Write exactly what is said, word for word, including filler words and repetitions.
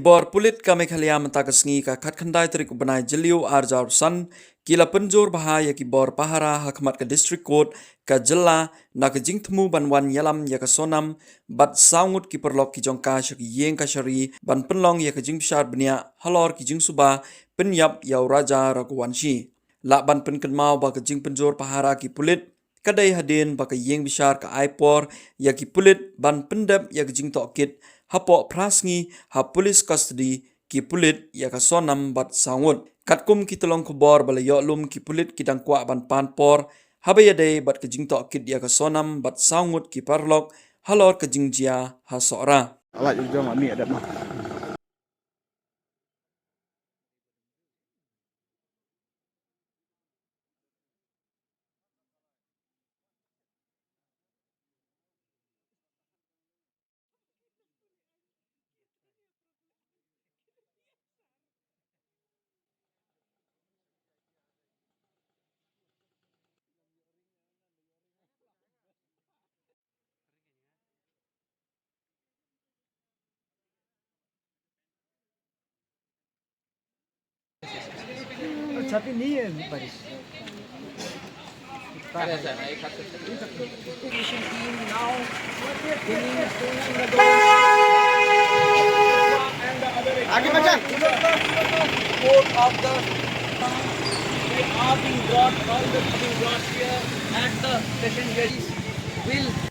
Bor Pulit ka Meghalaya mynta ka sngi ka khatkhyndai tarik u bnai Jylliew arhajar arphew san ki la pynjur bha ïa ki bor pahara ha khmat ka District Court ka jylla na ka jingthmu ban wan ïalam ïa ka Sonam bad saw ngut ki paralok ki jong ka sha ki ïing kashari ban pynlong ïa ka jingbishar bniah halor ki jingsuba pynïap ïa u Raja Raghuvanshi. Lah ban pynkynmaw ba ka jingpynjur pahara ki pulit ka dei hadien ba ka ïing bishar ka ai por ïa ki pulit ban pyndep ïa ka jingtohkit hapoh phra sngi ha police custody ki pulit ïa ka Sonam bad saw ngut. Katkum ki tyllong khubor ba la ïoh lum, ki pulit ki dang kwah ban pan por haba ïadei bad ka jingtohkit ïa ka Sonam bad saw ngut ki paralok halor ka jingjia ha Sohra. छाती नहीं है बारिश। आगे बचा। Court of the, they are being brought, all the being brought here at the session judges will